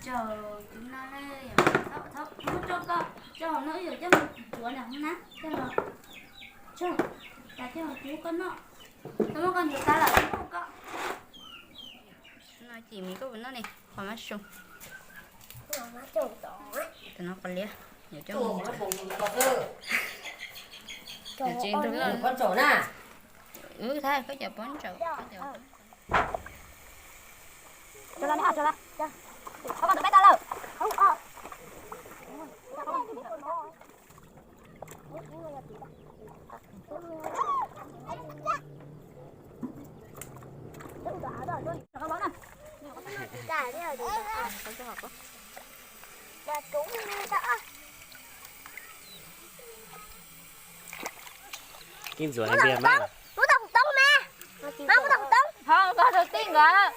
Tsaug tus no, muab rau koj, tsaug hauv no wb yuav coj mus tsuav nram hoob na, coj los, tsaug, tas coj los tsuav koj noj, tau muab koj nchuav tas lawm, koj. No ces mis koj puas noj ne, qhov mab soo. Tus no qhov liab, yuav coj mus tsuav. Pob ntsaum na. Wb thab koj cov pob ntsaum, koj cov Kib ntxuav hais tias mas, muab tau kuv toob mas, mas muab tau kuv toob, ho koj rau tij nkawd.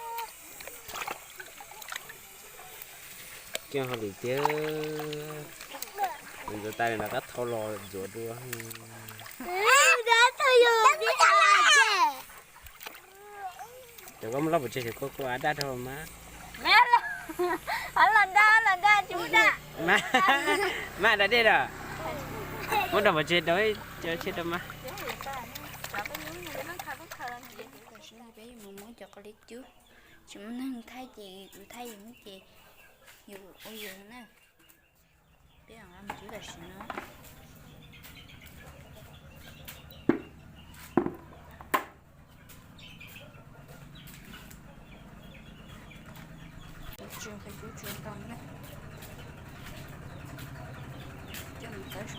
Kiag hauj lwm tiag, ntxuav tas li no rov qab thau los ntxuav dua. Cov koj muab loj pov tseg ces koj koj av daj rau mas. Av los daj, los daj tsis muab daj. Mas daj dej los, muab rau pov tseg rau, cov tseg rau mas. Tam sim no peb yuav mus muab cov qos liab cub, tsis muaj neeg thaij ces kuv thaij yus muab ces yus ua yus na. Peb mus cub tam sim no. Cub tsis tau na. Coj mus txawb saum no.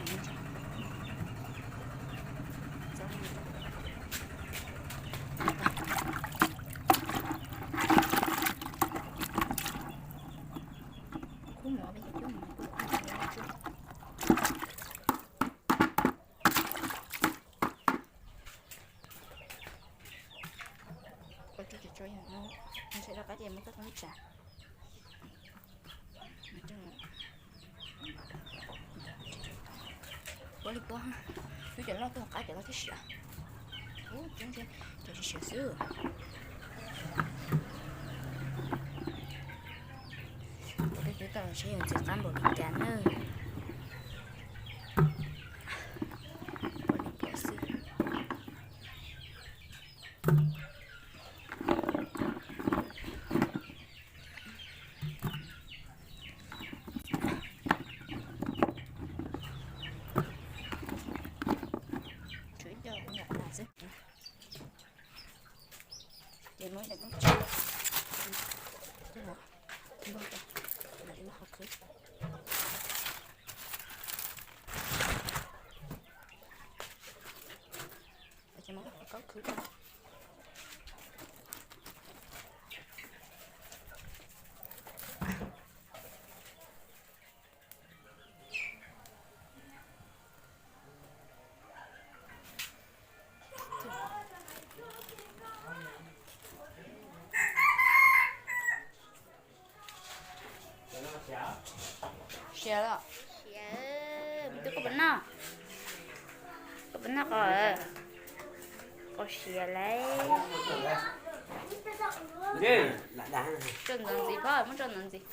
Khub mov peb cub mov. Ua tsuj tsis tsuav yog no, ntshe rau qab ces muab txoj koob tsa. Puab li puab, twb cov loj twb hauv qab cov loj thiab siav. Ub, tseeb tseeb cov tsis siav xwb. Puab li twb tau los seb yog ntxiv qab npaum li cas na. Puab li puab xwb. Tshuav ib co kuv nyuam qhuav xwb. Ces muab ib daim toob tsam, npog rau, mam li muab qhov khwb. Ces muab qhov khwb rau. Siav los? Siav, me tub koj puas noj? Koj puas noj qos? Qos siav lauj. Tso ntxov ntxiv pob, muab tso ntxov ntxiv.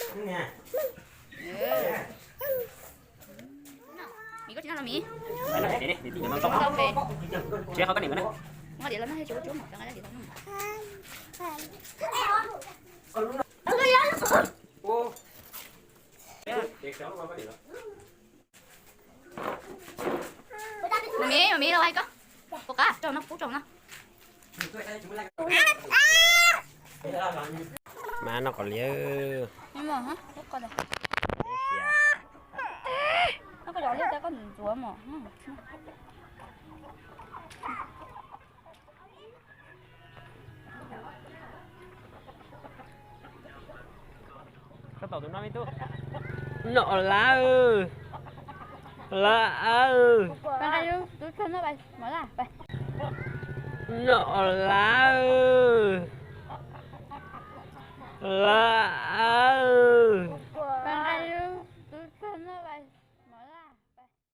Miv, koj tsis noj los Miv? Tau pem. Muab diav los noj, tsis ua tsuab mov rau nqa diav los noj. Mas Miv, mas Miv los hais koj. Puas qab, rau no, pub rau no. Mas noj qos liab. Noj qos liab, koj ntxuav mos. Noj lawm, lawm. Noj lawm, lawm.